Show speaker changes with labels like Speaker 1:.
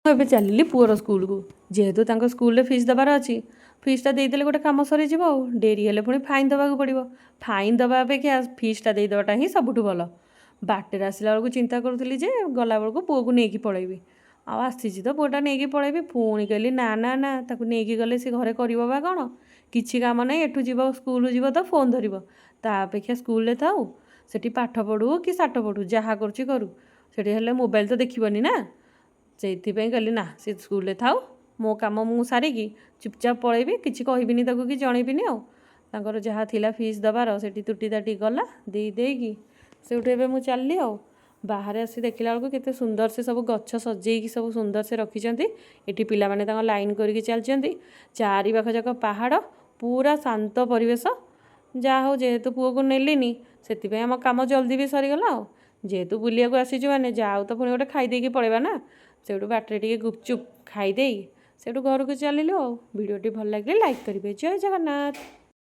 Speaker 1: ଏବେ ଚାଲିଲି ପୁଅର ସ୍କୁଲକୁ। ଯେହେତୁ ତାଙ୍କ ସ୍କୁଲରେ ଫିସ୍ ଦେବାର ଅଛି, ଫିସ୍ଟା ଦେଇଦେଲେ ଗୋଟେ କାମ ସରିଯିବ। ଆଉ ଡେରି ହେଲେ ପୁଣି ଫାଇନ୍ ଦେବାକୁ ପଡ଼ିବ। ଫାଇନ୍ ଦେବା ଅପେକ୍ଷା ଫିସ୍ଟା ଦେଇଦେବାଟା ହିଁ ସବୁଠୁ ଭଲ। ବାଟରେ ଆସିଲା ବେଳକୁ ଚିନ୍ତା କରୁଥିଲି ଯେ ଗଲାବେଳକୁ ପୁଅକୁ ନେଇକି ପଳେଇବି। ଆଉ ଆସିଛି ତ, ପୁଅଟା ନେଇକି ପଳେଇବି। ପୁଣି କହିଲି, ନା ନା ନା, ତାକୁ ନେଇକି ଗଲେ ସେ ଘରେ କରିବ ବା କ'ଣ? କିଛି କାମ ନାହିଁ। ଏଠୁ ଯିବ, ସ୍କୁଲ ଯିବ ତ ଫୋନ୍ ଧରିବ। ତା ଅପେକ୍ଷା ସ୍କୁଲରେ ଥାଉ, ସେଠି ପାଠ ପଢ଼ୁ କି ସାଠ ପଢ଼ୁ, ଯାହା କରୁଛି କରୁ, ସେଠି ହେଲେ ମୋବାଇଲ ତ ଦେଖିବନି ନା। ସେଇଥିପାଇଁ କହିଲି, ନା, ସେ ସ୍କୁଲରେ ଥାଉ, ମୋ କାମ ମୁଁ ସାରିକି ଚୁପଚାପ ପଳେଇବି। କିଛି କହିବିନି ତାକୁ କି ଜଣେଇବିନି। ଆଉ ତାଙ୍କର ଯାହା ଥିଲା ଫିସ୍ ଦେବାର, ସେଠି ତୁଟି ତାଟି ଗଲା। ଦେଇ ଦେଇକି ସେଇଠୁ ଏବେ ମୁଁ ଚାଲିଲି। ଆଉ ବାହାରେ ଆସି ଦେଖିଲା ବେଳକୁ କେତେ ସୁନ୍ଦର ସେ ସବୁ ଗଛ ସଜେଇକି ସବୁ ସୁନ୍ଦର ସେ ରଖିଛନ୍ତି। ଏଠି ପିଲାମାନେ ତାଙ୍କ ଲାଇନ୍ କରିକି ଚାଲିଛନ୍ତି। ଚାରି ପାଖ ଯାକ ପାହାଡ଼, ପୁରା ଶାନ୍ତ ପରିବେଶ। ଯାହା ହଉ, ଯେହେତୁ ପୁଅକୁ ନେଲିନି, ସେଥିପାଇଁ ଆମ କାମ ଜଲ୍ଦି ବି ସରିଗଲା। ଆଉ ଯେହେତୁ ବୁଲିବାକୁ ଆସିଛୁ, ମାନେ ଯାଉ ତ ପୁଣି ଗୋଟେ ଖାଇଦେଇକି ପଳେଇବା ନା। ସେଇଠୁ ବାଟରେ ଟିକେ ଗୁପଚୁପ୍ ଖାଇଦେଇ ସେଇଠୁ ଘରକୁ ଚାଲିଲୁ। ଆଉ ଭିଡ଼ିଓଟି ଭଲ ଲାଗିଲେ ଲାଇକ୍ କରିବେ। ଜୟ ଜଗନ୍ନାଥ।